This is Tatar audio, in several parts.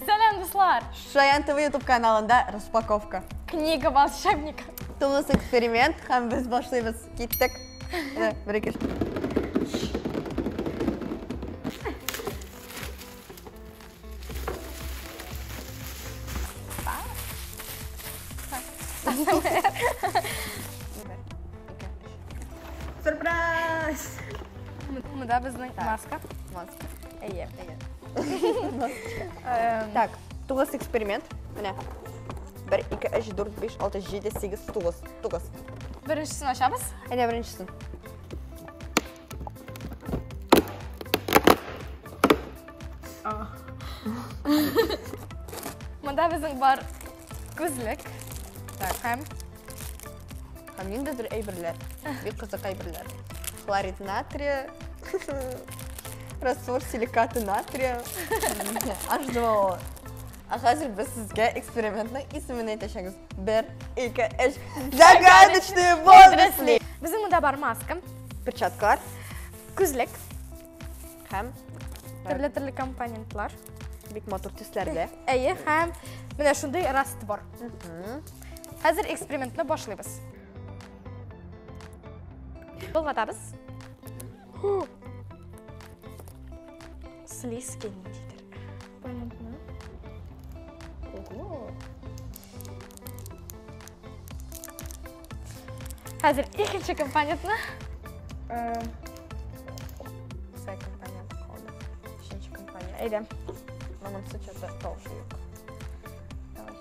Сәлам, дуслар! Шаян ТВ YouTube каналында распаковка. Книга волшебника. Тугыз эксперимент һәм без башлыйбыз. Киттек. Бер, ике, өч. Сюрприз! Монда безнең маска. Маска. Әйе. Әйе. Так, тугыз эксперимент. Менә. 1, 2, 3, 4, 5, 6, 7, 8, 9. 9. Беренчесен ачабыз. Әйдә беренчесен. Монда безнең бар күзлек. Так. Һәм Һәм ниндидер әйберләр. Бик кызык әйберләр. Хлорид натрия, раствор силикаты натрия, H2O. Ә хәзер без сезгә экспериментның исемен әйтәчәкбез. 1, 2, 3. Загадочные водоросли! Безнең монда бар маска, Перчаткалар күзлек, һәм төрле-төрле компонентлар. бик матур төсләрдә. Әйе, һәм менә шундый раствор. Хәзер экспериментны башлыйбыз. Болгатабыз. Слизкий ниндидер. Понятно. Ого. Хәзер икенче компонентны. Все компонент калды. Өченче компонент. Әйдә. Но монысы что-то тавышы юк. Давай.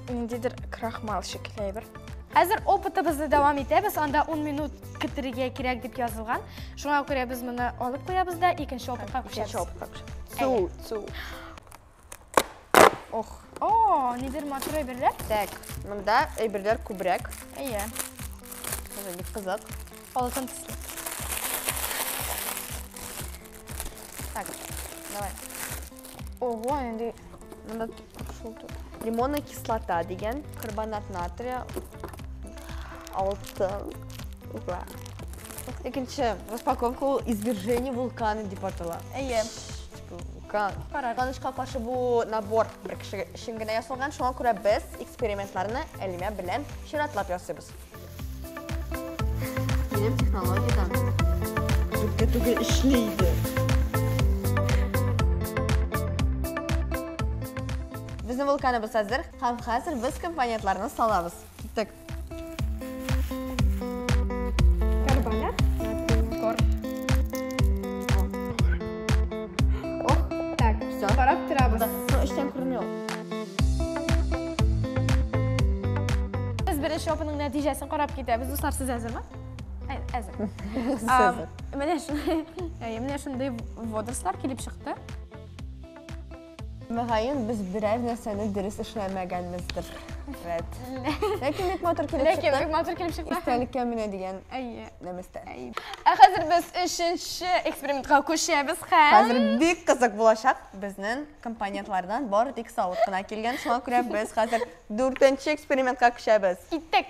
Ниндидер крахмал шикелле әйбер. Хәзер опытыбызны дәвам итәбез. Анда 10 минут көтәргә кирәк дип язылган. Шуңа күрә без моны алып куябыз да икенче опытка Икенче күчәбез. опытка күчәбез. Су, су. Ох. О, нидер матур әйберләр. Так, монда әйберләр күбрәк. Әйе. Тоже бик кызык. Алтын төсле. Так, давай. Ого, инде Монда шул тут. Лимонная кислота дигән, карбонат натрия, алтын. Ура. Икенче распаковка ул извержение вулкана дип атала. Әйе. Типа вулкан. Карар. Кызганычка каршы бу набор бер кеше өчен генә ясалган, шуңа күрә без экспериментларны Әлимә белән чиратлап ясыйбыз. Минем технологиядән күпкә түгел эшли иде. Безнең вулканыбыз әзер һәм хәзер без компонентларны салабыз. Киттек. Карбонат натрия. Ох, Так, всё. карап торабыз. Ну, эчтән күренми ул. Без беренче опытның нәтиҗәсен карап китәбез. Дуслар, сез әзерме? Әзер. Сез әзер. Менә шундый, әйе, менә шундый водорослар килеп чыкты. Мөгаен без берәр нәрсәне дөрес эшләмәгәнбездер. Рәт. Ләкин бик матур килеп Ләкин чыкты. бик матур килеп чыкты. Истәлеккә менә дигән Әйе. нәмәстә. Ә хәзер без өченче экспериментка күчәбез һәм Хәзер бик кызык булачак. Безнең компонентлардан бары тик савыт кына килгән. Шуңа күрә без хәзер дүртенче экспериментка күчәбез. киттек.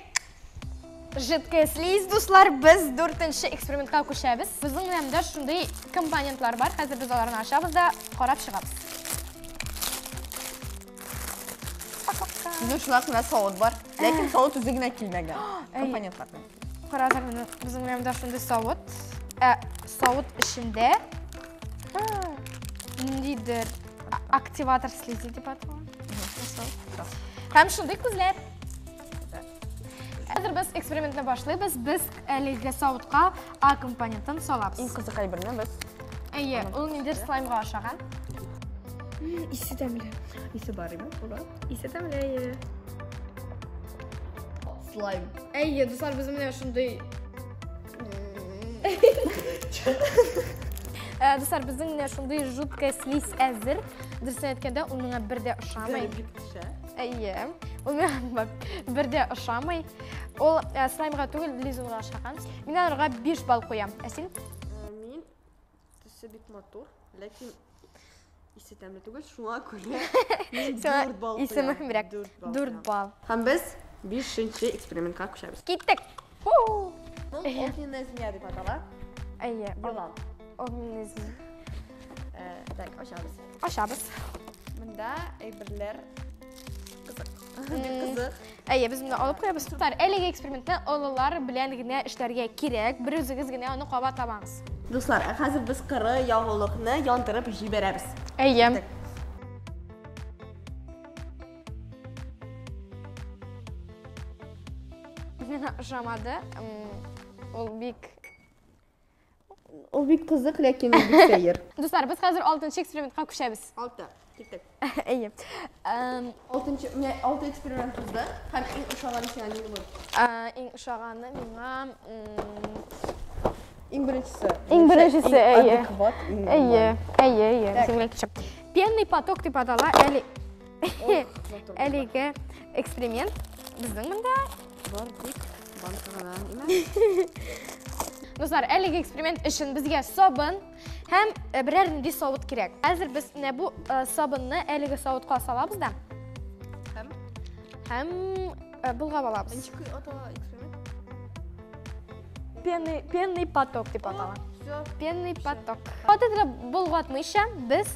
Жидкая слизь, дуслар, без дүртенче экспериментка күчәбез. Безнең менә монда шундый компонентлар бар. Хәзер без аларны ачабыз да карап чыгабыз. Безнең шулай гына савыт бар. Ләкин савыт үзе генә килмәгән. Компонентлар белән. Карагыз, менә безнең менә монда шундый савыт. Савыт эчендә ниндидер активатор слизи дип атала. Һәм шундый күзләр. Хәзер без экспериментны башлыйбыз. Без әлеге савытка А компонентын салабыз. Иң кызык әйберне без. Әйе, ул ниндидер слаймга ошаган. Исе тәмле. Исе бар име? Ура. Исе тәмле, әйе. Слайм. Әйе, дуслар, без менә шундый Дуслар, безнең менә шундый жуткая слизь әзер. Дөресен әйткәндә, ул миңа бер дә ошамый. Әйе, ул миңа бер дә ошамый. Ул слаймга түгел, лизунга ошаган. Мин аларга 5 балл куям. Ә син? Мин төсе бик матур, ләкин исе тәмле түгел, шуңа күрә мин Сиңа 4 балл исе куям. мөһимрәк. 4 балл. 4 балл. Һәм без 5-нче экспериментка күчәбез. Киттек. Фу! Ул огненная змея дип атала. Әйе. Елан. Огненная змея. Так, ачабыз. Ачабыз. Монда әйберләр кызык. Бик кызык. Әйе, без моны алып куябыз. Дуслар, әлеге экспериментны олылар белән генә эшләргә кирәк. Бер үзегез генә аны кабатламагыз. Дуслар, ә хәзер без коры ягулыкны яндырып җибәрәбез. Әйе. Миңа ошамады. Ул бик Ул бик кызык, ләкин ул бик сәер. Дуслар, без хәзер алтынчы экспериментка күчәбез. Алты. Киттек. Әйе. Алтынчы, менә алты эксперимент узды. Һәм иң ошаганы сиңа нинди булды? Иң ошаганы миңа Иң беренчесе. Иң беренчесе, әйе. Адекват, иң Әйе, әйе, әйе. Так. Синең кичә. Пенный поток дип атала әле. Әлеге эксперимент безнең монда. Бар тик банка гына имә. Дуслар, әлеге эксперимент өчен безгә сабын һәм берәр нинди савыт кирәк. Хәзер без менә бу сабынны әлеге савытка салабыз да. Һәм? Һәм болгап алабыз. Ничек атала эксперимент? Пенный, пенный поток дип атала. Все. Пенный поток. Вот это болгатмыйча без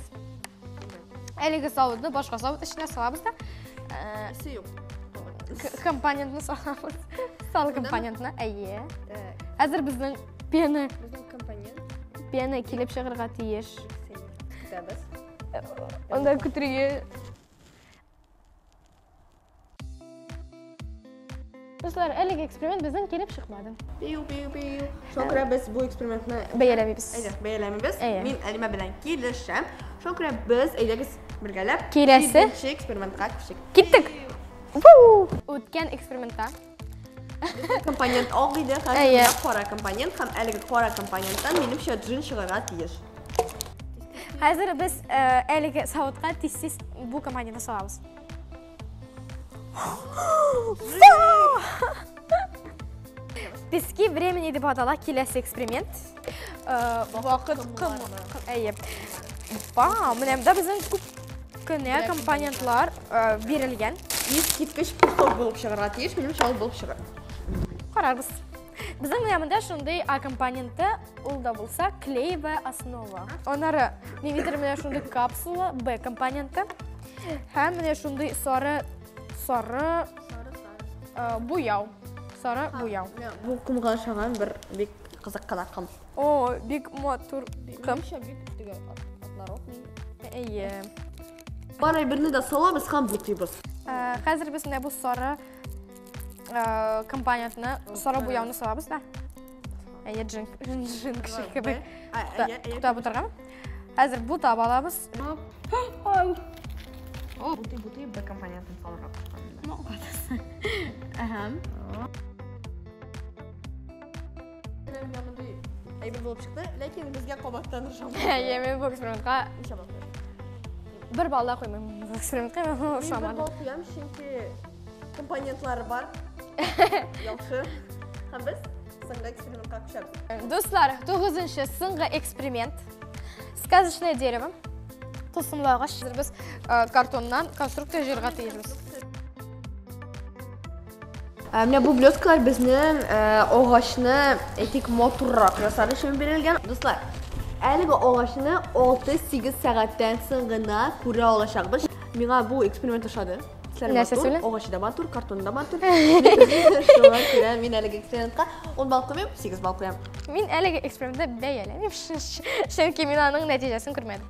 әлеге савытны башка савыт эченә салабыз да. Исе юк. Компонентны салабыз. Сал компонентны, әйе. Так. Хәзер безнең пена, Безнең компонент пена килеп чыгарга тиеш. Көтәбез. Анда көтергә. Дуслар, әлеге эксперимент безнең килеп чыкмады. Пиу, пиу, пиу. Шуңа күрә без бу экспериментны Бәяләмибез. Әйдә, бәяләмибез. Әйе. Мин Әлимә белән килешәм. Шуңа күрә без әйдәгез бергәләп Киләсе. җиденче экспериментка күчик. Киттек. Фу! Үткән экспериментта Компонент ак иде, хәзер Әйе. менә кара компонент һәм әлеге кара компоненттан минемчә джин чыгарга тиеш. Хәзер без әлеге савытка тиз-тиз бу компонентны салабыз. Пески времени дип атала киләсе эксперимент. Вакыт кым. Әйе. Вау, менә монда безнең күп кенә компонентлар бирелгән. Искиткеч песок булып чыгарга тиеш, минемчә ул булып чыгар. Карарбыз. Безнең менә монда шундый А компоненты, ул да булса клеевая основа. Аннары ниндидер менә шундый капсула Б компоненты һәм менә шундый сары, сары, буяу. Сары буяу. Бу кымга ошаган бер бик кызык кына кым. О, бик матур кым. Минемчә бик теге однородный. Әйе. Бар әйберне дә салабыз һәм бутыйбыз. Хәзер без менә бу сары компонентны, сары буяуны салабыз да. Әйе, джин, джин кеше кебек. Туктап утырган. Хәзер бутап алабыз. Бутый, бутый, бер компонентын салырга кушкан. Ага. Әйбер булып чыкты, ләкин безгә кабаттан ошамады. Әйе, мин бу экспериментка Ничә балл куям? Бер балл да куймыйм. Бу экспериментка миңа Мин бер ошамады. балл куям, чөнки компонентлары бар. Яхшы. Һәм без соңгы экспериментка күчәбез. Дуслар, тугызынчы соңгы эксперимент. Сказочное дерево. Тылсымлы агач. Хәзер без картоннан конструкция җыярга тиешбез. Менә бу блесткалар безнең агачны, әйтик, матуррак ясар өчен бирелгән. Дуслар, әлеге агачны алты-сигез сәгатьтән соң гына күрә алачакбыз. Миңа бу эксперимент ошады. Сәләм Нәрсә матур, сөйлә? агачы да матур, картон да матур. Шуңа күрә мин әлеге экспериментка 10 балл куймыйм, 8 балл куям. Мин әлеге экспериментны бәяләмим, чөнки мин аның нәтиҗәсен күрмәдем.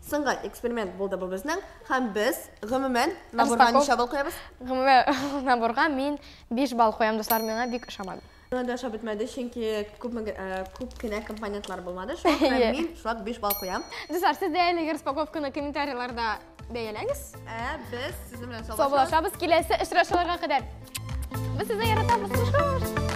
Соңгы эксперимент булды бу безнең, һәм без гомумән наборга Распаков. ничә балл куябыз? Гомумән наборга мин 5 балл куям, дуслар, миңа бик ошамады. Миңа да ошап бетмәде, чөнки күп кенә компонентлар булмады. Шуңа күрә Әйе. мин шулай 5 балл куям. Дуслар, сез дә әлеге распаковканы комментарийларда бәяләгез. Ә без сезнең белән Саубуллашабыз киләсе очрашуларга кадәр. Без сезне яратабыз. Хуш-хуш.